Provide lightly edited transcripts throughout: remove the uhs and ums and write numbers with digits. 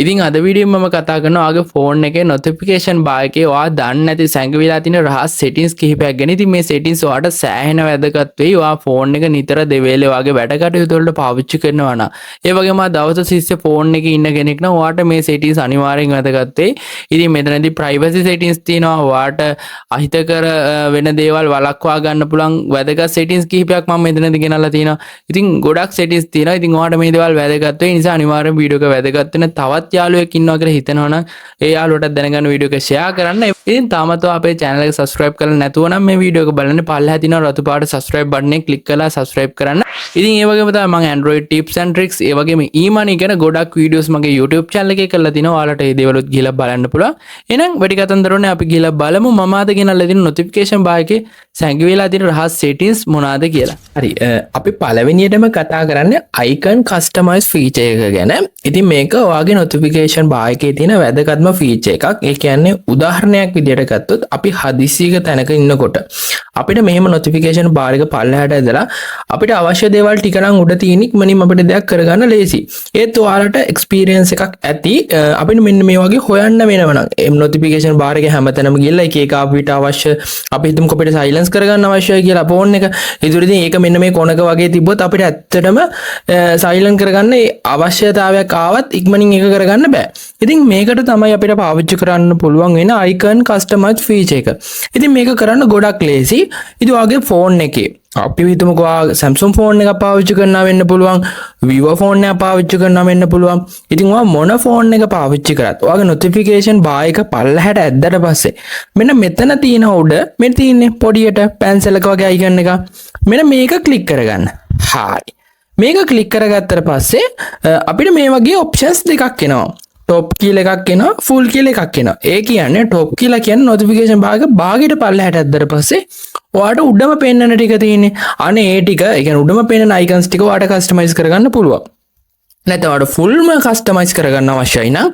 ඉතින් අද වීඩියෝ මම කතා කරනවා ඔයාගේ ෆෝන් එකේ නොටිෆිකේෂන් බාර් එකේ ඔයා දන්නේ නැති සැඟවිලා තියෙන රහස් සෙටින්ග්ස් කිහිපයක් ගැන. ඉතින් මේ සෙටින්ග්ස් ඔයාට සෑහෙන වැදගත් වෙයි. ඔයා ෆෝන් එක නිතර දෙවේලේ ඔයාගේ වැඩ කටයුතු වලට පාවිච්චි කරනවා නම්. ඒ වගේම ඔයා දවස තිස්සේ ෆෝන් එකේ ඉන්න කෙනෙක් නම් ඔයාට මේ සෙටින්ග්ස් අනිවාර්යෙන් වැදගත් වෙයි. ඉතින් මෙතනදී ප්‍රයිවසි සෙටින්ග්ස් තියෙනවා. ඔයාට අහිතකර වෙන දේවල් වළක්වා ගන්න පුළුවන් වැදගත් සෙටින්ග්ස් කිහිපයක් මම මෙතනදී ගෙනල්ලා තියෙනවා. ඉතින් ගොඩක් සෙටින්ග්ස් තියෙනවා. ඉතින් ඔයාට මේ දේවල් වැදගත් වෙයි. ඒ නිසා අනිවාර්යෙන් වීඩියෝ එක වැදගත් වෙන තවත් යාළුවෙක් ඉන්නවා කියලා හිතනවා නම් ඒ යාළුවටත් දැනගන්න වීඩියෝ එක ෂෙයා කරන්න. ඉතින් තාමත් ඔයා අපේ channel එක subscribe කරලා නැතුව නම් මේ වීඩියෝ එක බලන්න පල්ලෙහා තියෙන රතු පාට subscribe button එක ක්ලික් කරලා subscribe කරන්න. ඉතින් ඒ වගේම තමයි මම Android tips and tricks, ඒ වගේම e-money ගැන ගොඩක් වීඩියෝස් මගේ YouTube channel එකේ කරලා තිනවා. ඔයාලට ඒ දේවලුත් ගිහලා බලන්න පුළුවන්. එහෙනම් වැඩි කතන්දර ඕනේ, අපි ගිහලා බලමු මම අද ගෙනල්ලා තියෙන notification bar එකේ සැඟවිලා තියෙන රහස් settings මොනවාද කියලා. හරි, අපි පළවෙනියටම කතා කරන්නේ icon customize feature එක ගැන. ඉතින් මේක ඔයාගේ නොටිෆිකේෂන් බාර් එකේ තියෙන වැදගත්ම ෆීචර් එකක්. ඒ කියන්නේ උදාහරණයක් විදියට ගත්තොත් අපි හදිසියක තැනක ඉන්නකොට අපිට මෙහෙම නොටිෆිකේෂන් බාර් එක පල්ලෙහාට ඇදලා අපිට අවශ්‍ය දේවල් ටික නම් උඩ තියෙන ඉක්මනින්ම අපිට දෙයක් කරගන්න ලේසි. ඒත් ඔයාලට එක්ස්පීරියන්ස් එකක් ඇති, අපිට මෙන්න මේ වගේ හොයන්න වෙනවා නම් එම් නොටිෆිකේෂන් බාර් එකේ හැමතැනම ගිහලා එක එක අපිට අවශ්‍ය, අපි හිතමුකෝ අපිට සයිලන්ස් කරගන්න අවශ්‍යයි කියලා ෆෝන් එක. ඒතර ඉතින් ඒක මෙන්න මේ කොනක වගේ තිබ්බොත් අපිට ඇත්තටම සයිලන්ට් කරගන්න ඒ අවශ්‍යතාවයක් ආවත් ඉක්මනින් ඒක කරගන්න බෑ. ඉතින් මේකට තමයි අපිට පාවිච්චි කරන්න පුළුවන් වෙන icon customize feature එක. ඉතින් මේක කරන්න ගොඩක් ලේසි. ඉතින් ඔයාගේ ෆෝන් එකේ අපි හිතමුකෝ ඔයා Samsung phone එකක් පාවිච්චි කරනවා වෙන්න පුළුවන්, Vivo phone එකක් පාවිච්චි කරනවා වෙන්න පුළුවන්. ඉතින් ඔයා මොන ෆෝන් එක පාවිච්චි කරත් ඔයාගේ නොටිෆිකේෂන් බාර් එක පල්ලෙහාට ඇද්දට පස්සේ මෙන්න මෙතන තියෙන උඩ මේ තියෙන්නේ පොඩියට පැන්සල් එක වගේ අයිකන් එක. මෙන්න මේක ක්ලික් කරගන්න. හරි. මේක ක්ලික් කරගත්තට පස්සේ අපිට මේ වගේ ඔප්ෂන්ස් දෙකක් එනවා. ටොප් කියලා එකක් එනවා, ෆුල් කියලා එකක් එනවා. ඒ කියන්නේ ටොප් කියලා කියන්නේ නොටිෆිකේෂන් බාර් එක භාගයට පල්ලෙහාට ඇද්දට පස්සේ ඔයාට උඩම පෙන්නන ටික තියෙන්නේ. අනේ ඒ ටික, ඒ කියන්නේ උඩම පෙන්නන අයිකන්ස් ටික ඔයාට කස්ටමයිස් කරගන්න පුළුවන්. නැත්නම් ඔයාට ෆුල්ම කස්ටමයිස් කරගන්න අවශ්‍යයි නම්,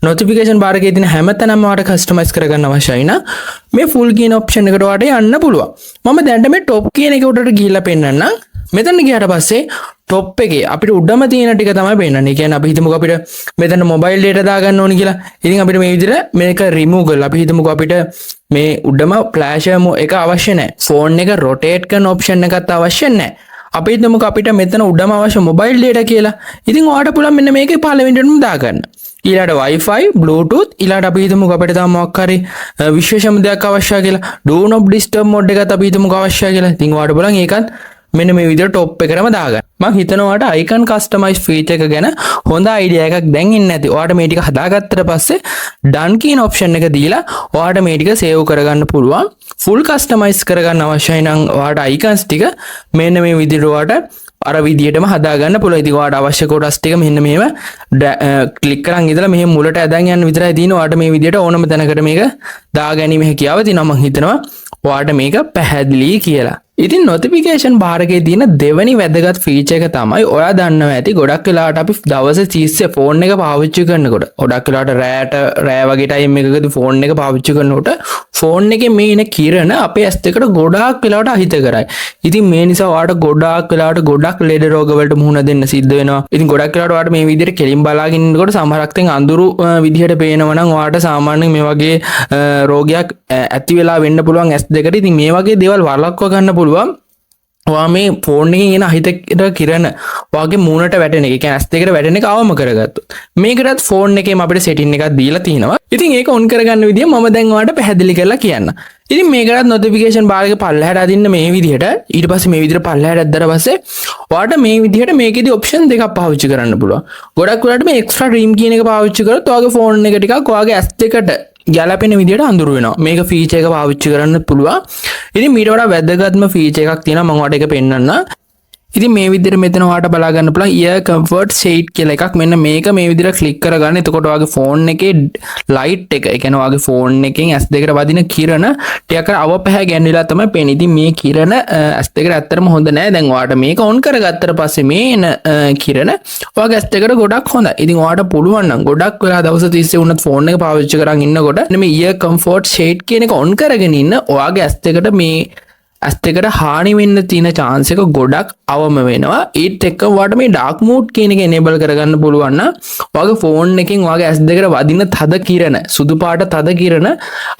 නොටිෆිකේෂන් බාර් එකේ තියෙන හැමතැනම ඔයාට කස්ටමයිස් කරගන්න අවශ්‍යයි නම් මේ ෆුල් කියන ඔප්ෂන් එකට ඔයාට යන්න පුළුවන්. මම දැනට මේ ටොප් කියන එක උඩට ගිහිල්ලා පෙන්නන්නම්. මෙතන ගියාට පස්සේ ටොප් එකේ අපිට උඩම තියෙන ටික තමයි පෙන්නන්නේ. ඒ කියන්නේ අපි හිතමුකෝ අපිට මෙතන මොබයිල් ඩේටා දාගන්න ඕනි කියලා. ඉතින් අපිට මේ විදිහට මේක රිමූව් කරලා අපි හිතමුකෝ අපිට මේ උඩම ෆ්ලෑෂ් එක අවශ්‍ය නැහැ. ෆෝන් එක රොටේට් කරන ඔප්ෂන් එකත් අවශ්‍ය නැහැ. අපි හිතමුකෝ අපිට මෙතන උඩම අවශ්‍ය මොබයිල් ඩේටා කියලා. ඉතින් ඔයාලට පුළුවන් මෙන්න මේකේ පළවෙනිටම දාගන්න. ඊළඟට Wi-Fi, Bluetooth, ඊළඟට අපි හිතමුකෝ අපිට තව මොකක් හරි විශේෂම දෙයක් අවශ්‍යයි කියලා. Do not disturb mode එකත් අපි හිතමුකෝ අවශ්‍යයි කියලා. ඉතින් ඔයාලට පුළුවන් ඒකත් මෙන්න මේ විදිහට ටොප් එකටම දාගන්න. මං හිතනවා ඔයාලට icon customize feature එක ගැන හොඳ අයිඩියා එකක් දැන් එන්න ඇති. ඔයාලට මේ ටික හදාගත්තට පස්සේ done කියන ඔප්ෂන් එක දීලා ඔයාලට මේ ටික සේව් කරගන්න පුළුවන්. ෆුල් කස්ටමයිස් කරගන්න අවශ්‍යයි නම් ඔයාලට අයිකන්ස් ටික මෙන්න මේ විදිහට ඔයාලට අර විදිහටම හදාගන්න පුළුවන්. ඉතින් ඔයාලට අවශ්‍ය කොටස් ටික මෙන්න මෙහෙම ක්ලික් කරන් ඉඳලා මෙහෙම මුලට ඇදන් යන්න විතරයි තියෙන්නේ. ඔයාලට මේ විදිහට ඕනම තැනකට මේක දාගැනීමේ හැකියාව තියෙනවා. මං හිතනවා ඔයාලට මේක පැහැදිලි කියලා. ඉතින් නොටිෆිකේෂන් බාර් එකේ තියෙන දෙවනි වැදගත් ෆීචර් එක තමයි, ඔයා දන්නවා ඇති ගොඩක් වෙලාවට අපි දවස් 30 ෆෝන් එක පාවිච්චි කරනකොට, ගොඩක් වෙලාවට රෑට රෑ වගේ ටයිම් එකකදී ෆෝන් එක පාවිච්චි කරනකොට ෆෝන් එකේ මේ එන කිරණ අපේ ඇස් දෙකට ගොඩාක් වෙලාවට අහිත කරයි. ඉතින් මේ නිසා ඔයාට ගොඩාක් වෙලාවට ගොඩක් ලෙඩ රෝග වලට මුහුණ දෙන්න සිද්ධ වෙනවා. ඉතින් ගොඩක් වෙලාවට ඔයාට මේ විදිහට කෙලින් බලාගෙන ඉන්නකොට සමහරක් තැන් අඳුරු විදිහට පේනවා නම් ඔයාට සාමාන්‍යයෙන් මේ වගේ රෝගයක් ඇති වෙලා වෙන්න පුළුවන් ඇස් දෙකට. ඉතින් මේ වගේ දේවල් වළක්ව ගන්න පුළුවන් ඔයා මේ ෆෝන් එකෙන් එන අහිතකර කිරණ ඔයාගේ මූණට වැටෙන එක, ඒ කියන්නේ ඇස් දෙකට වැටෙන එක අවම කරගත්තොත්. මේකටත් ෆෝන් එකේම අපිට සෙටින් එකක් දීලා තිනවා. ඉතින් ඒක ඔන් කරගන්න විදිය මම දැන් ඔයාලට පැහැදිලි කරලා කියන්න. ඉතින් මේකටත් නොටිෆිකේෂන් බාර් එක පල්ලෙහාට අදින්න මේ විදිහට. ඊට පස්සේ මේ විදිහට පල්ලෙහාට ඇද්දට පස්සේ ඔයාලට මේ විදිහට මේකෙදි ඔප්ෂන් දෙකක් පාවිච්චි කරන්න පුළුවන්. ගොඩක් වෙලාවට මේ එක්ස්ට්‍රා ඩිම් කියන එක පාවිච්චි කරොත් ඔයාගේ ෆෝන් එක ටිකක් ඔයාගේ ඇස් දෙකට ගැලපෙන විදිහට අඳුරු වෙනවා. මේක ෆීචර් එක පාවිච්චි කරන්න පුළුවන්. ඉතින් මීට වඩා වැදගත්ම ෆීචර් එකක් තියෙනවා, මම ඔයාලට ඒක පෙන්නන්නම්. ඉතින් මේ විදිහට මෙතන ඔයාලට බලා ගන්න පුළුවන් ear comfort shade කියලා එකක්. මෙන්න මේක මේ විදිහට ක්ලික් කරගන්න. එතකොට ඔයාගේ ෆෝන් එකේ ලයිට් එක, ඒ කියන්නේ ඔයාගේ ෆෝන් එකෙන් ඇස් දෙකට වදින කිරණ ටිකක් අර අව පැහැ ගැන්විලා තමයි පේන්නේ. ඉතින් මේ කිරණ ඇස් දෙකට ඇත්තටම හොඳ නෑ. දැන් ඔයාලට මේක ඔන් කරගත්තට පස්සේ මේ එන කිරණ ඔයාගේ ඇස් දෙකට ගොඩක් හොඳයි. ඉතින් ඔයාලට පුළුවන් නම් ගොඩක් වෙලා දවස් තිස්සේ වුණත් ෆෝන් එක පාවිච්චි කරන් ඉන්නකොට මේ ear comfort shade කියන එක ඔන් කරගෙන ඉන්න. ඔයාගේ ඇස් දෙකට මේ ඇස් දෙකට හානි වෙන්න තියෙන චාන්ස් එක ගොඩක් අවම වෙනවා. ඒත් එක්ක ඔයාට මේ ඩාර්ක් මෝඩ් කියන එක එනේබල් කරගන්න පුළුවන් නම් ඔයාගේ ෆෝන් එකෙන් ඔයාගේ ඇස් දෙකට වදින තද කිරණ, සුදු පාට තද කිරණ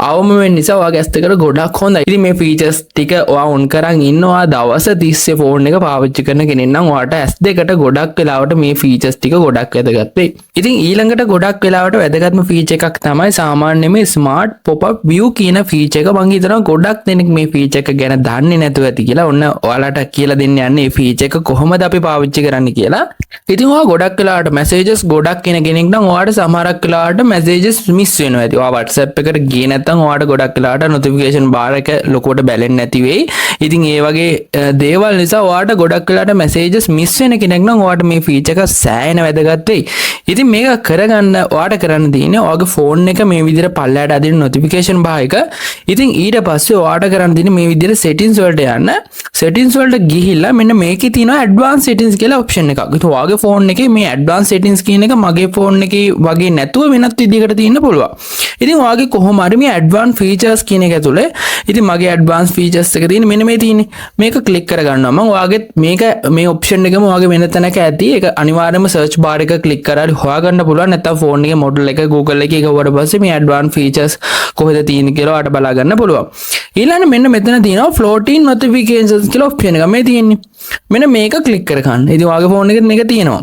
අවම වෙන නිසා ඔයාගේ ඇස් දෙකට ගොඩක් හොඳයි. ඉතින් මේ ෆීචර්ස් ටික ඔයා ඔන් කරන් ඉන්නවා දවස තිස්සේ ෆෝන් එක පාවිච්චි කරන කෙනෙක් නම් ඔයාට ඇස් දෙකට ගොඩක් වෙලාවට මේ ෆීචර්ස් ටික ගොඩක් වැදගත් වෙයි. ඉතින් ඊළඟට ගොඩක් වෙලාවට වැදගත්ම ෆීචර් එකක් තමයි සාමාන්‍යයෙන් මේ ස්මාර්ට් පොප් view කියන ෆීචර් එක. මං හිතනවා ගොඩක් දෙනෙක් මේ ෆීචර් එක ගැන දන්නේ නැතුව ඇති කියලා. ඔන්න ඔයාලට කියලා දෙන්න යන්නේ මේ ෆීචර් එක කොහොමද අපි පාවිච්චි කරන්නේ කියලා. ඉතින් ඔයා ගොඩක් වෙලාවට මැසේජස් ගොඩක් එන කෙනෙක් නම් ඔයාට සමහරක් වෙලාවට මැසේජස් මිස් වෙනවා ඇති. ඔයා WhatsApp එකට ගියේ නැත්නම් ඔයාට ගොඩක් වෙලාවට නොටිෆිකේෂන් බාර් එක ලොකුවට බැලෙන්නේ නැති වෙයි. ඉතින් ඒ වගේ දේවල් නිසා ඔයාට ගොඩක් වෙලාවට මැසේජස් මිස් වෙන කෙනෙක් නම් ඔයාට මේ ෆීචර් එක සෑහෙන වැදගත් වෙයි. ඉතින් මේක කරගන්න ඔයාට කරන්න තියෙන්නේ ඔයාගේ ෆෝන් එක මේ විදිහට පල්ලයට අදින නොටිෆිකේෂන් බාර් එක. ඉතින් ඊට පස්සේ ඔයාට කරන්න තියෙන්නේ මේ විදිහට සෙටින්ස් වලට යන්න. සෙටින්ස් වලට ගිහිල්ලා මෙන්න මේකේ තියෙනවා ඇඩ්වාන්ස් සෙටින්ස් කියලා ඔප්ෂන් එකක්. ඉතින් ඔයාගේ ෆෝන් එකේ මේ ඇඩ්වාන්ස් සෙටින්ස් කියන එක මගේ ෆෝන් එකේ වගේ නැතුව වෙනත් විදිහකට තියෙන්න පුළුවන්. ඉතින් ඔයාගේ කොහොම හරි මේ ඇඩ්වාන්ස් ෆීචර්ස් කියන එක ඇතුලේ, ඉතින් මගේ ඇඩ්වාන්ස් ෆීචර්ස් එක තියෙන්නේ මෙන්න මේ තියෙන්නේ. මේක ක්ලික් කරගන්නවා මම. ඔයාගේ මේක මේ ඔප්ෂන් එකම ඔයාගේ වෙන තැනක ඇති. ඒක අනිවාර්යයෙන්ම සර්ච් බාර් එක ක්ලික් කරලා හොයාගන්න පුළුවන්. නැත්නම් ෆෝන් එකේ මොඩල් එක Google එකේ ගිහුවට පස්සේ මේ ඇඩ්වාන්ස් ෆීචර්ස් කොහෙද තියෙන්නේ කියලා ඔයාලට බලා ගන්න පුළුවන්. ඊළඟට මෙන්න මෙතන තියෙනවා ෆ්ලෝටින් නොටිෆිකේෂන්ස් කියලා ඔප්ෂන් එක. මේ තියෙන්නේ. මෙන්න මේක ක්ලික් කරගන්න. ඉතින් ඔයාගේ ෆෝන් එකෙත් මේක තියෙනවා.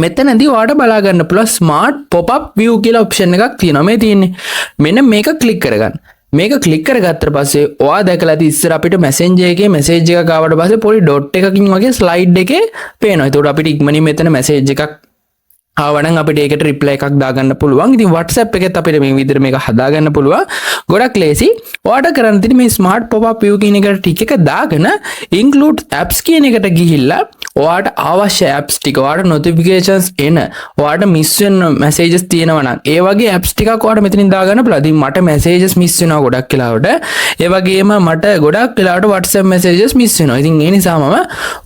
මෙතනදී ඔයාලට බලා ගන්න පුළුවන් ස්මාර්ට් පොප් අප් view කියලා ඔප්ෂන් එකක් තියෙනවා. මේ තියෙන්නේ. මෙන්න මේක ක්ලික් කරගන්න. මේක ක්ලික් කරගත්තට පස්සේ ඔයා දැකලා ඇති ඉස්සර අපිට මැසෙන්ජර් එකේ මැසේජ් එකක් ආවට පස්සේ පොඩි ඩොට් එකකින් වගේ ස්ලයිඩ් එකේ පේනවා. එතකොට අපිට ඉක්මනින් මෙතන මැසේජ් එකක් ආවනම් අපිට ඒකට රිප්ලයි එකක් දාගන්න පුළුවන්. ඉතින් WhatsApp එකෙත් අපිට මේ විදිහට මේක හදාගන්න පුළුවන්. ගොඩක් ලේසි. ඔයාට කරන්න තියෙන්නේ මේ ස්මාර්ට් පොප් අප් view කියන එකට ටික් එක දාගෙන include apps කියන එකට ගිහිල්ලා ඔයාට අවශ්‍ය apps ටික, ඔයාට notifications එන, ඔයාට මිස් වෙන මැසේජස් තියෙනවා නම් ඒ වගේ apps ටිකක් ඔයාට මෙතනින් දාගන්න පුළුවන්. ඉතින් මට මැසේජස් මිස් වෙනවා ගොඩක් වෙලාවට. ඒ වගේම මට ගොඩක් වෙලාවට WhatsApp messages miss වෙනවා. ඉතින් ඒ නිසා මම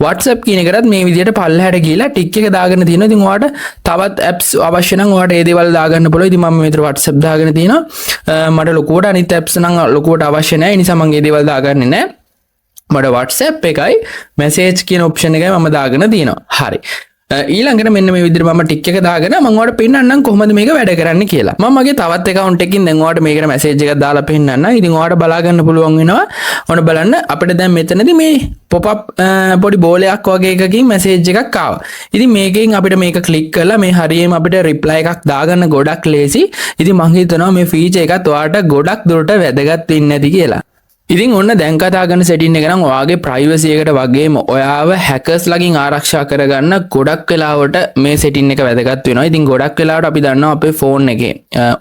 WhatsApp කියන එකටත් මේ විදිහට පල්ලෙහාට ගිහිල්ලා ටික් එක දාගෙන තියෙනවා. ඉතින් ඔයාට තවත් apps අවශ්‍ය නම් ඔයාට ඒ දේවල් දාගන්න පුළුවන්. ඉතින් මම මෙතන WhatsApp දාගෙන තියෙනවා. මට ලොකුවට අනිත් apps නම් ලොකුවට අවශ්‍ය නැහැ. ඒ නිසා මම ඒ දේවල් දාගන්නේ නැහැ. මට WhatsApp එකයි මැසේජ් කියන ඔප්ෂන් එකයි මම දාගෙන තියෙනවා. හරි. ඊළඟට මෙන්න මේ විදිහට මම ටික් එක දාගෙන මම ඔයාලට පෙන්නන්නම් කොහොමද මේක වැඩ කරන්නේ කියලා. මම මගේ තවත් ඇකවුන්ට් එකකින් දැන් ඔයාලට මේකට මැසේජ් එකක් දාලා පෙන්නන්නම්. ඉතින් ඔයාලට බලා ගන්න පුළුවන් වෙනවා. ඔන්න බලන්න, අපිට දැන් මෙතනදී මේ පොප් අප් පොඩි බෝලයක් වගේ එකකින් මැසේජ් එකක් ආවා. ඉතින් මේකෙන් අපිට මේක ක්ලික් කරලා මේ හරියම අපිට රිප්ලයි එකක් දාගන්න ගොඩක් ලේසි. ඉතින් මං හිතනවා මේ ෆීචර් එකත් ඔයාලට ගොඩක් දුරට වැදගත් වෙන්නේ නැති කියලා. ඉතින් ඔන්න දැන් කතා කරන සෙටින් එක නම් ඔයාගේ ප්‍රයිවසි එකට වගේම ඔයාව හැකර්ස් ලගින් ආරක්ෂා කරගන්න ගොඩක් වෙලාවට මේ සෙටින් එක වැදගත් වෙනවා. ඉතින් ගොඩක් වෙලාවට අපි දන්නවා අපේ ෆෝන් එකේ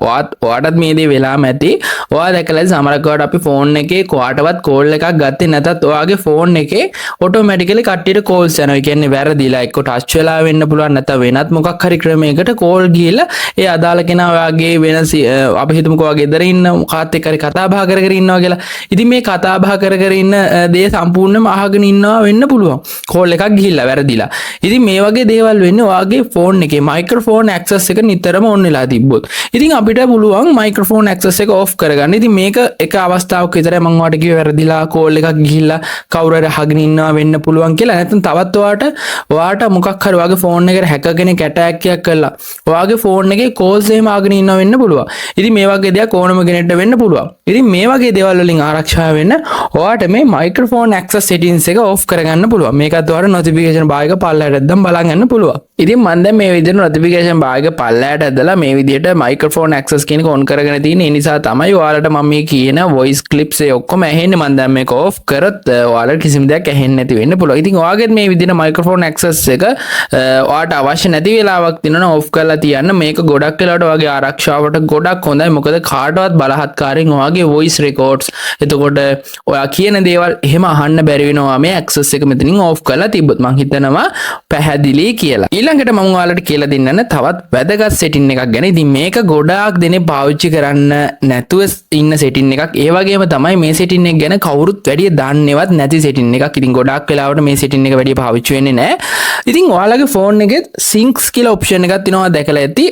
ඔයාත් ඔයාටත් මේ දේ වෙලාම ඇති. ඔයා දැකලා ඇති සමහරක් වෙලාවට අපි ෆෝන් එකේ කොහාටවත් කෝල් එකක් ගත්තේ නැතත් ඔයාගේ ෆෝන් එකේ ඔටෝමැටිකලි කට්ටියට කෝල්ස් යනවා. ඒ කියන්නේ වැරදිලා එක්ක ටච් වෙලා වෙන්න පුළුවන්, නැත්නම් වෙනත් මොකක් හරි ක්‍රමයකට කෝල් ගිහිල්ලා ඒ අදාළ කෙනා ඔයාගේ වෙන අපි හිතමුකෝ ඔයා ගෙදර ඉන්න කාත් එක්ක හරි කතා බහ කර කර ඉන්නවා කියලා. ඉතින් මේ කතා බහ කර කර ඉන්න දේ සම්පූර්ණයෙන්ම අහගෙන ඉන්නවා වෙන්න පුළුවන්. කෝල් එකක් ගිහිල්ලා වැරදිලා. ඉතින් මේ වගේ දේවල් වෙන්නේ ඔයාගේ ෆෝන් එකේ මයික්‍රොෆෝන් ඇක්සස් එක නිතරම ඔන් වෙලා තිබ්බොත්. ඉතින් අපිට පුළුවන් මයික්‍රොෆෝන් ඇක්සස් එක ඔෆ් කරගන්න. ඉතින් මේක එක අවස්ථාවක් විතරයි මම ඔයාලට කිව්වේ වැරදිලා කෝල් එකක් ගිහිල්ලා කවුරු හරි අහගෙන ඉන්නවා වෙන්න පුළුවන් කියලා. නැත්නම් තවත් ඔයාට ඔයාට මොකක් හරි ඔයාගේ ෆෝන් එකට හැකර් කෙනෙක් ඇටැක් එකක් කළා. ඔයාගේ ෆෝන් එකේ කෝල්ස් එහෙම අහගෙන ඉන්නවා වෙන්න පුළුවන්. ඉතින් මේ වගේ දෙයක් ඕනම කෙනෙක්ට වෙන්න පුළුවන්. ඉතින් මේ වගේ දේවල් වලින් ආරක්ෂා වෙන්න ඔයාට මේ මයික්‍රොෆෝන් ඇක්සස් සෙටින්ස් එක ඔෆ් කරගන්න පුළුවන්. මේකත් ඔයාලට නොටිෆිකේෂන් බාර් එක පල්ලෙහාට ඇද්දම බලා ගන්න පුළුවන්. ඉතින් මම දැන් මේ විදිහට නොටිෆිකේෂන් බාර් එක පල්ලෙහාට ඇදලා මේ විදිහට මයික්‍රොෆෝන් ඇක්සස් කියන එක ඔන් කරගෙන තියෙන. ඒ නිසා තමයි ඔයාලට මම මේ කියන වොයිස් ක්ලිප්ස් ඒ ඔක්කොම ඇහෙන්නේ. මම දැන් මේක ඔෆ් කරොත් ඔයාලට කිසිම දෙයක් ඇහෙන්නේ නැති වෙන්න පුළුවන්. ඉතින් ඔයාගෙත් මේ විදිහට මයික්‍රොෆෝන් ඇක්සස් එක ඔයාට අවශ්‍ය නැති වෙලාවක් තියෙනවා නම් ඔෆ් කරලා තියන්න. මේක ගොඩක් වෙලාවට ඔයාගේ ආරක්ෂාවට ගොඩක් හොඳයි. මොකද කාටවත් බලහත්කාරයෙන් ඔයාගේ වොයිස් රෙකෝඩ්ස්, එතකොට ඔයා කියන දේවල් එහෙම අහන්න බැරි වෙනවා මේ ඇක්සස් එක මෙතනින් ඔෆ් කරලා තිබ්බොත්. මං හිතනවා පැහැදිලි කියලා. ඊළඟට මම ඔයාලට කියලා දෙන්න යන තවත් වැදගත් සෙටින් එකක් ගැන. ඉතින් මේක ගොඩක් ගොඩාක් දෙනෙක් පාවිච්චි කරන්න නැතුව ඉන්න සෙටින් එකක්. ඒ වගේම තමයි මේ සෙටින් එක ගැන කවුරුත් වැඩිය දන්නේවත් නැති සෙටින් එකක්. ඉතින් ගොඩාක් වෙලාවට මේ සෙටින් එක වැඩිය පාවිච්චි වෙන්නේ නැහැ. ඉතින් ඔයාලගේ ෆෝන් එකෙත් සින්ක්ස් කියලා ඔප්ෂන් එකක් තියෙනවා දැකලා ඇති.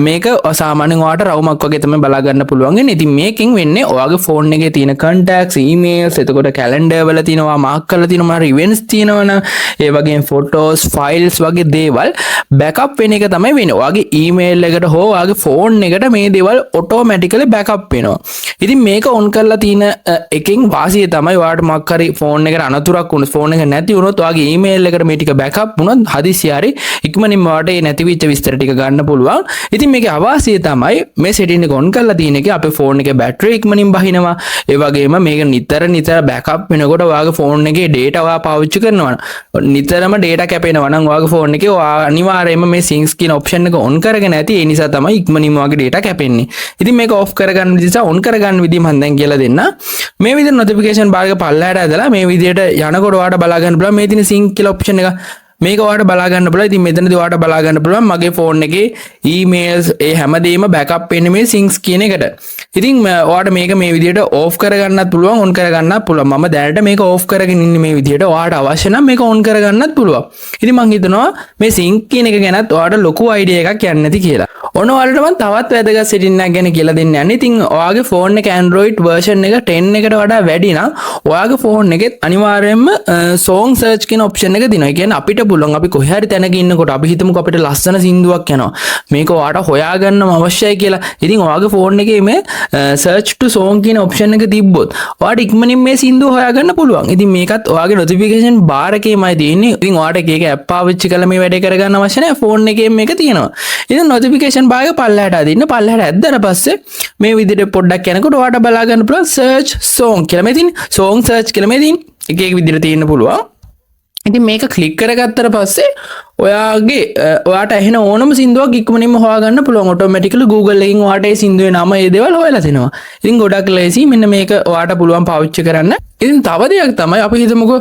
මේක සාමාන්‍යයෙන් ඔයාලට රවුමක් වගේ තමයි බලා ගන්න පුළුවන් වෙන්නේ. ඉතින් මේකෙන් වෙන්නේ ඔයාගේ ෆෝන් එකේ තියෙන කන්ටැක්ට්ස්, ඊමේල්ස්, එතකොට කැලෙන්ඩර් වල තියෙනවා, මාක් කරලා තියෙනවා, මොනවා හරි ඉවෙන්ට්ස් තියෙනවනම්, ඒ වගේම ෆොටෝස්, ෆයිල්ස් වගේ දේවල් බෑකප් වෙන එක තමයි වෙන්නේ. ඔයාගේ ඊමේල් එකට හෝ ඔයාගේ ෆෝන් එකට මේ දේවල් ඔටෝමැටිකලි බෑකප් වෙනවා. ඉතින් මේක ඔන් කරලා තියෙන එකෙන් වාසිය තමයි ඔයාලට මොකක් හරි ෆෝන් එකට අනතුරක් වුණොත්, ෆෝන් එක නැති වුණොත්, ඔයාගේ ඊමේල් එකට මේ ටික බෑකප් වුණොත් හදිසියෙ හරි ඉක්මනින්ම ඔයාලට ඒ නැති වෙච්ච විස්තර ටික ගන්න පුළුවන්. ඉතින් මේකේ අවාසිය තමයි මේ සෙටින් එක ඔන් කරලා තියෙන එකේ අපේ ෆෝන් එකේ බැටරි ඉක්මනින් බහිනවා. ඒ වගේම මේක නිතර නිතර බෑකප් වෙනකොට ඔයාගේ ෆෝන් එකේ ඩේටා ඔයා පාවිච්චි කරනවා නම්, නිතරම ඩේටා කැපෙනවා නම් ඔයාගේ ෆෝන් එකේ ඔයා අනිවාර්යයෙන්ම මේ සින්ක්ස් කියන ඔප්ෂන් එක ඔන් කරගෙන ඇති. ඒ නිසා තමයි ඉක්මනින්ම ඔයාගේ ඩේටා කැපෙන්නේ. ඉතින් මේක ඔෆ් කරගන්න විදිහ සහ ඔන් කරගන්න විදිහ මම දැන් කියලා දෙන්න. මේ විදිහට නොටිෆිකේෂන් බාර් එක පල්ලෙහාට ඇදලා මේ විදිහට යනකොට ඔයාට බලා ගන්න පුළුවන් මේ තියෙන සින්ක් කියලා ඔප්ෂන් එක. මේක ඔයාට බලා ගන්න පුළුවන්. ඉතින් මෙතනදී ඔයාට බලා ගන්න පුළුවන් මගේ ෆෝන් එකේ ඊමේල්ස් ඒ හැමදේම බෑකප් වෙන්නේ මේ සින්ක්ස් කියන එකට. ඉතින් ඔයාට මේක මේ විදිහට ඕෆ් කරගන්නත් පුළුවන්, ඔන් කරගන්නත් පුළුවන්. මම දැනට මේක ඕෆ් කරගෙන ඉන්නේ මේ විදිහට. ඔයාට අවශ්‍ය නම් මේක ඔන් කරගන්නත් පුළුවන්. ඉතින් මං හිතනවා මේ සින්ක් කියන එක ගැනත් ඔයාට ලොකු අයිඩියා එකක් යන්න ඇති කියලා. ඔන්න ඔයාලට මං තවත් වැදගත් සෙටින් එකක් ගැන කියලා දෙන්න යන්නේ. ඉතින් ඔයාගේ ෆෝන් එක Android version එක 10 එකට වඩා වැඩි නම් ඔයාගේ ෆෝන් එකෙත් අනිවාර්යයෙන්ම සෝං සර්ච් කියන ඔප්ෂන් එක තියෙනවා. ඒ කියන්නේ අපිට පුළුවන් අපි කොහේ හරි තැනක ඉන්නකොට අපි හිතමුකෝ අපිට ලස්සන සින්දුවක් යනවා. මේක ඔයාට හොයාගන්නම අවශ්‍යයි කියලා. ඉතින් ඔයාගේ ෆෝන් එකේ මේ සර්ච් ටු සෝං කියන ඔප්ෂන් එක තිබ්බොත් ඔයාට ඉක්මනින් මේ සින්දුව හොයාගන්න පුළුවන්. ඉතින් මේකත් ඔයාගේ නොටිෆිකේෂන් බාර් එකේමයි තියෙන්නේ. ඉතින් ඔයාට එක එක ඇප් පාවිච්චි කරලා මේ වැඩේ කරගන්න අවශ්‍ය නැහැ. ෆෝන් එකේම මේක තියෙනවා. ඉතින් නොටිෆිකේෂන් බාර් එක පල්ලෙහාට අදින්න. පල්ලෙහාට ඇද්දට පස්සේ මේ විදිහට පොඩ්ඩක් යනකොට ඔයාට බලා ගන්න පුළුවන් සර්ච් සෝං කියලා. මේ තියෙන්නේ සෝං සර්ච් කියලා මේ තියෙන්නේ. එක එක විදිහට තියෙන්න පුළුවන්. ඉතින් මේක ක්ලික් කරගත්තට පස්සේ ඔයාගේ ඔයාට ඇහෙන ඕනම සින්දුවක් ඉක්මනින්ම හොයාගන්න පුළුවන්. ඔටෝමැටිකලි Google එකකින් ඔයාට ඒ සින්දුවේ නම ඒ දේවල් හොයලා දෙනවා. ඉතින් ගොඩක් ලේසි මෙන්න මේක ඔයාට පුළුවන් පාවිච්චි කරන්න. ඉතින් තව දෙයක් තමයි අපි හිතමුකෝ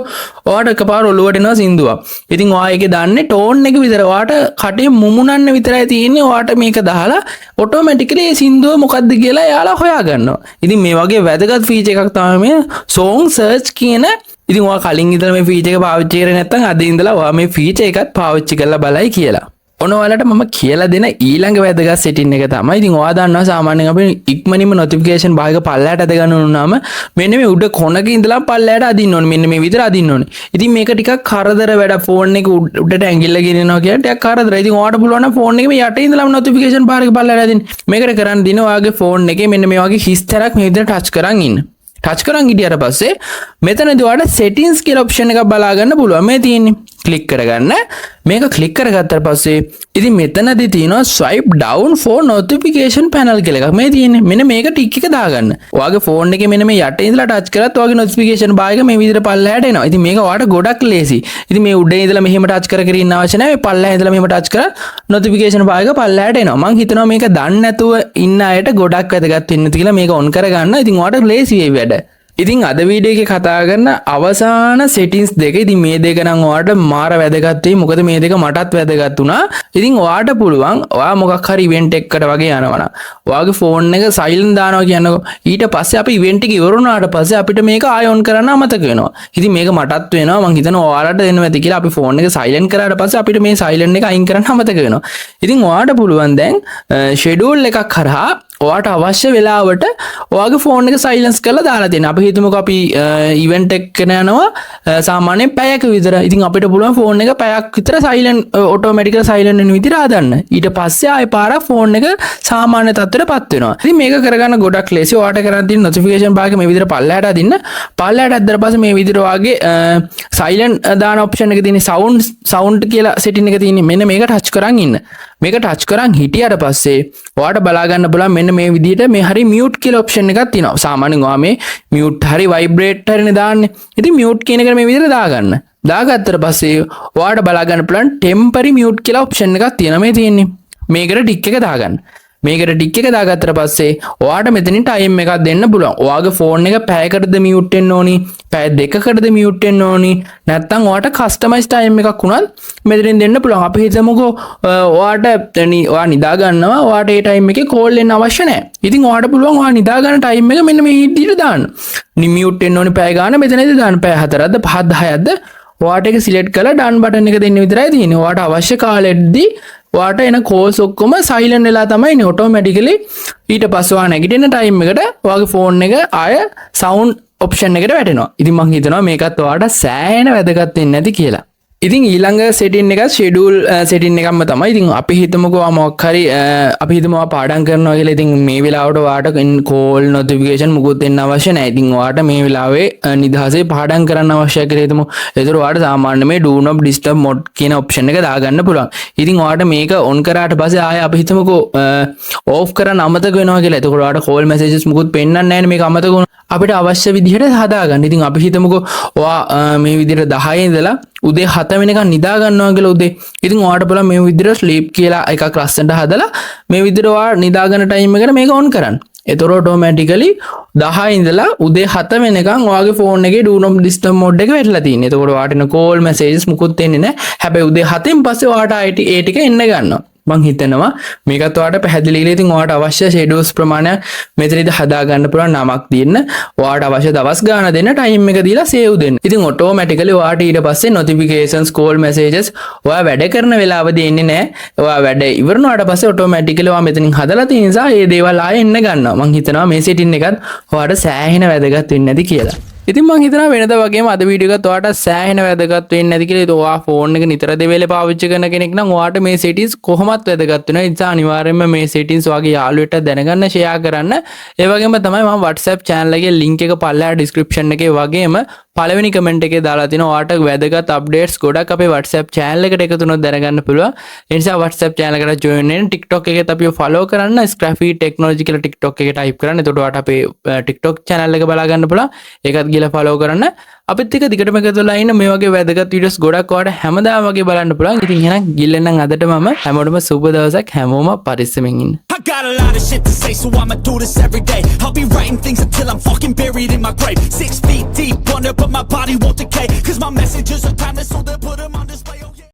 ඔයාට එකපාර ඔලුවට එනවා සින්දුවක්. ඉතින් ඔයා ඒකේ දන්නේ ටෝන් එක විතර. ඔයාට කටේ මුමුණන්න විතරයි තියෙන්නේ. ඔයාට මේක දාලා ඔටෝමැටිකලි ඒ සින්දුව මොකද්ද කියලා එයාලා හොයාගන්නවා. ඉතින් මේ වගේ වැදගත් ෆීචර් එකක් තමයි මේ සෝං සර්ච් කියන. ඉතින් ඔයා කලින් ඉඳලා මේ ෆීචර් එක පාවිච්චි කරේ නැත්නම් අද ඉඳලා ඔයා මේ ෆීචර් එකත් පාවිච්චි කරලා බලයි කියලා. ඔන්න ඔයාලට මම කියලා දෙන ඊළඟ වැදගත් සෙටින් එක තමයි. ඉතින් ඔයා දන්නවා සාමාන්‍යයෙන් අපි ඉක්මනින්ම නොටිෆිකේෂන් බාර් එක පල්ලෙහාට ඇද ගන්න වුණාම මෙන්න මේ උඩ කොනක ඉඳලා පල්ලෙහාට අදින්න ඕනේ. මෙන්න මේ විදිහට අදින්න ඕනේ. ඉතින් මේක ටිකක් කරදර වැඩ. ෆෝන් එක උඩට ඇඟිල්ල ගෙනියනවා කියන්නේ ටිකක් කරදරයි. ඉතින් ඔයාට පුළුවන් නම් ෆෝන් එකේ මේ යට ඉඳලාම නොටිෆිකේෂන් බාර් එක පල්ලෙහාට අදින්න. මේකට කරන්න දින ඔයාගේ ෆෝන් එකේ මෙන්න මේ වගේ හිස් තැනක් මේ විදිහට ටච් කරන් ඉන්න. ටච් කරන් හිටියට පස්සේ මෙතනදී ඔයාලට සෙටින්ස් කියලා ඔප්ෂන් එකක් බලා ගන්න පුළුවන්. මේ තියෙන්නේ. ක්ලික් කරගන්න. මේක ක්ලික් කරගත්තට පස්සේ ඉතින් මෙතනදී තියෙනවා swipe down for notification panel කියලා එකක්. මේ තියෙන්නේ. මෙන්න මේක ටික් එක දාගන්න. ඔයාගේ ෆෝන් එකේ මෙන්න මේ යට ඉඳලා ටච් කරත් ඔයාගේ නොටිෆිකේෂන් බාර් එක මේ විදිහට පල්ලෙහාට එනවා. ඉතින් මේක ඔයාට ගොඩක් ලේසි. ඉතින් මේ උඩ ඉඳලා මෙහෙම ටච් කර කර ඉන්න අවශ්‍ය නැහැ. මේ පල්ලෙහා ඉඳලා මෙහෙම ටච් කරත් නොටිෆිකේෂන් බාර් එක පල්ලෙහාට එනවා. මං හිතනවා මේක දන්නේ නැතුව ඉන්න අයට ගොඩක් වැදගත් වෙන්න ඇති කියලා මේක ඔන් කරගන්න. ඉතින් ඔයාට ලේසි වෙයි වැඩ. ඉතින් අද වීඩියෝ එකේ කතා කරන අවසාන සෙටින්ස් දෙක. ඉතින් මේ දෙක නම් ඔයාලට මාර වැදගත් වෙයි. මොකද මේ දෙක මටත් වැදගත් වුණා. ඉතින් ඔයාට පුළුවන් ඔයා මොකක් හරි ඉවෙන්ට් එකකට වගේ යනවා නම් ඔයාගේ ෆෝන් එක සයිලන්ට් දානවා කියන්නකෝ. ඊට පස්සේ අපි ඉවෙන්ට් එක ඉවර වුණාට පස්සේ අපිට මේක ආයෙ ඔන් කරන්න අමතක වෙනවා. ඉතින් මේක මටත් වෙනවා. මං හිතනවා ඔයාලට දෙන්න ඇති කියලා. අපි ෆෝන් එක සයිලන්ට් කරාට පස්සේ අපිට මේ සයිලන්ට් එක අයින් කරන්න අමතක වෙනවා. ඉතින් ඔයාට පුළුවන් දැන් ෂෙඩියුල් එකක් හරහා ඔයාට අවශ්‍ය වෙලාවට ඔයාගේ ෆෝන් එක සයිලන්ස් කරලා දාලා තියෙන. අපි හිතමුකෝ අපි ඉවෙන්ට් එකකට යනවා සාමාන්‍යයෙන් පැයක විතර. ඉතින් අපිට පුළුවන් ෆෝන් එක පැයක් විතර සයිලන්ට් ඔටෝමැටිකලි සයිලන්ට් වෙන විදිහට හදන්න. ඊට පස්සේ ආයෙ පාරක් ෆෝන් එක සාමාන්‍ය තත්ත්වයට පත් වෙනවා. ඉතින් මේක කරගන්න ගොඩක් ලේසි. ඔයාට කරන්න තියෙන නොටිෆිකේෂන් බාර් එක මේ විදිහට පල්ලෙහාට අදින්න. පල්ලෙහාට ඇද්දට පස්සේ මේ විදිහට ඔයාගේ සයිලන්ට් දාන ඔප්ෂන් එක තියෙන සවුන්ඩ් සවුන්ඩ් කියලා සෙටින් එක තියෙන්නේ. මෙන්න මේක ටච් කරන් ඉන්න. මේක ටච් කරන් හිටියට පස්සේ ඔයාට බලා ගන්න පුළුවන් මෙන්න මේ විදිහට මේ හරි මියුට් කියලා ඔප්ෂන් එකක් තියෙනවා. සාමාන්‍යයෙන් ඔයා මේ මියුට් හරි වයිබ්‍රේට් හරිනේ දාන්නේ. ඉතින් මියුට් කියන එක මේ විදිහට දාගන්න. දාගත්තට පස්සේ ඔයාට බලා ගන්න පුළුවන් ටෙම්පරරි මියුට් කියලා ඔප්ෂන් එකක් තියෙනවා මේ තියෙන්නේ. මේකට ටික් එක දාගන්න. මේකට ටික් එක දාගත්තට පස්සේ ඔයාට මෙතනින් ටයිම් එකක් දෙන්න පුළුවන්. ඔයාගේ ෆෝන් එක පැයකටද මියුට් වෙන්න ඕනි, පැය 2කටද මියුට් වෙන්න ඕනි, නැත්නම් ඔයාට කස්ටමයිස් ටයිම් එකක් වුණත් මෙතනින් දෙන්න පුළුවන්. අපි හිතමුකෝ ඔයාට ඔයා නිදා ගන්නවා, ඔයාට ඒ ටයිම් එකේ කෝල් එන්න අවශ්‍ය නැහැ. ඉතින් ඔයාට පුළුවන් ඔයා නිදා ගන්න ටයිම් එක මෙන්න මේ විදිහට දාන්න. මියුට් වෙන්න ඕනි පැය ගාන මෙතනදී දාන්න. පැය 4ක්ද 5ක්ද 6ක්ද ඔයාට ඒක සිලෙක්ට් කරලා ඩන් බටන් එක දෙන්න විතරයි තියෙන්නේ. ඔයාට අවශ්‍ය කාලෙද්දී ඔයාට එන කෝල්ස් ඔක්කොම සයිලන්ට් වෙලා තමයි එන්නේ ඔටෝමැටිකලි. ඊට පස්සේ ඔයා නැගිටින ටයිම් එකට ඔයාගේ ෆෝන් එක ආය සවුන්ඩ් ඔප්ෂන් එකට වැටෙනවා. ඉතින් මං හිතනවා මේකත් ඔයාට සෑහෙන වැදගත් වෙන්න ඇති කියලා. ඉතින් ඊළඟ සෙටින් එක ෂෙඩියුල් සෙටින් එකක්ම තමයි. ඉතින් අපි හිතමුකෝ ඔයා මොකක් හරි අපි හිතමු ඔයා පාඩම් කරනවා කියලා. ඉතින් මේ වෙලාවට ඔයාට කෝල් නොටිෆිකේෂන් මුකුත් එන්න අවශ්‍ය නැහැ. ඉතින් ඔයාට මේ වෙලාවේ නිදහසේ පාඩම් කරන්න අවශ්‍යයි කියලා හිතමු. ඒතර ඔයාට සාමාන්‍ය මේ do not disturb mode කියන ඔප්ෂන් එක දාගන්න පුළුවන්. ඉතින් ඔයාට මේක ඔන් කරාට පස්සේ ආයෙ අපි හිතමුකෝ ඕෆ් කරන්න අමතක වෙනවා කියලා. එතකොට ඔයාට කෝල් මැසේජස් මුකුත් පෙන්වන්නේ නැහැ නේ මේක අමතක වුණා. අපිට අවශ්‍ය විදිහට හදාගන්න. ඉතින් අපි හිතමුකෝ ඔයා මේ විදිහට 10 ඉඳලා උදේ 7 වෙනකන් නිදා ගන්නවා කියලා උදේ. ඉතින් ඔයාට පුළුවන් මේ විදිහට ස්ලීප් කියලා එකක් ලස්සනට හදලා මේ විදිහට ඔයා නිදා ගන්න ටයිම් එකට මේක ඔන් කරන්න. එතකොට ඔටෝමැටිකලි 10 ඉඳලා උදේ 7 වෙනකන් ඔයාගේ ෆෝන් එකේ do not disturb mode එක වැටලා තියෙනවා. එතකොට ඔයාට එන කෝල් මැසේජස් මුකුත් එන්නේ නැහැ. හැබැයි උදේ 7න් පස්සේ ඔයාට ආයෙ ඒ ටික එන්න ගන්නවා. මං හිතනවා මේකත් ඔයාට පැහැදිලි කියලා. ඉතින් ඔයාට අවශ්‍ය ෂෙඩියුල්ස් ප්‍රමාණයක් මෙතනදී හදා ගන්න පුළුවන්. නමක් දෙන්න, ඔයාට අවශ්‍ය දවස් ගාන දෙන්න, ටයිම් එක දීලා සේව් දෙන්න. ඉතින් ඔටෝමැටිකලි ඔයාට ඊට පස්සේ නොටිෆිකේෂන්ස්, කෝල් මැසේජස් ඔයා වැඩ කරන වෙලාවදී එන්නේ නැහැ. ඔයා වැඩ ඉවර වුණාට පස්සේ ඔටෝමැටිකලි ඔයා මෙතනින් හදලා තියෙන නිසා ඒ දේවල් ආයෙ එන්න ගන්නවා. මං හිතනවා මේ සෙටින් එකත් ඔයාට සෑහෙන වැදගත් වෙන්න ඇති කියලා. ඉතින් මං හිතනවා වෙනද වගේම අද වීඩියෝ එකත් ඔයාට සෑහෙන වැදගත් වෙන්න ඇති කියලා. ඉතින් ඔයා ෆෝන් එක නිතර දෙවේලේ පාවිච්චි කරන කෙනෙක් නම් ඔයාට මේ සෙටින්ස් කොහොමත් වැදගත් වෙනවා. ඒ නිසා අනිවාර්යයෙන්ම මේ සෙටින්ස් ඔයාගේ යාළුවෙක්ට දැනගන්න ෂෙයා කරන්න. ඒ වගේම තමයි මම WhatsApp channel එකේ link එක පල්ලෙහා description එකේ වගේම පළවෙනි කමෙන්ට් එකේ දාලා තිනවා. ඔයාට වැදගත් අප්ඩේට්ස් ගොඩක් අපේ WhatsApp channel එකට එකතු වුණොත් දැනගන්න පුළුවන්. ඒ නිසා WhatsApp channel එකට join වෙන්න. TikTok එකෙත් අපිව follow කරන්න. Scrappy Technology කියලා TikTok එකේ type කරන්න. එතකොට ඔයාට අපේ TikTok channel එක බලා ගන්න පුළුවන්. ඒකත් ගිහලා follow කරන්න. අපිත් එක්ක දිගටම එකතු වෙලා ඉන්න. මේ වගේ වැදගත් වීඩියෝස් ගොඩක් ඔයාලට හැමදාම වගේ බලන්න පුළුවන්. ඉතින් එහෙනම් ගිහින් එන්නම් අදට මම. හැමෝටම සුබ දවසක්. හැමෝම පරිස්සමෙන් ඉන්න. I got a lot of shit to say, so I'ma do this every day. I'll be writing things until I'm fucking buried in my grave. 6 feet deep under, but my body won't decay. 'Cause my messages are timeless, so they'll put 'em on display.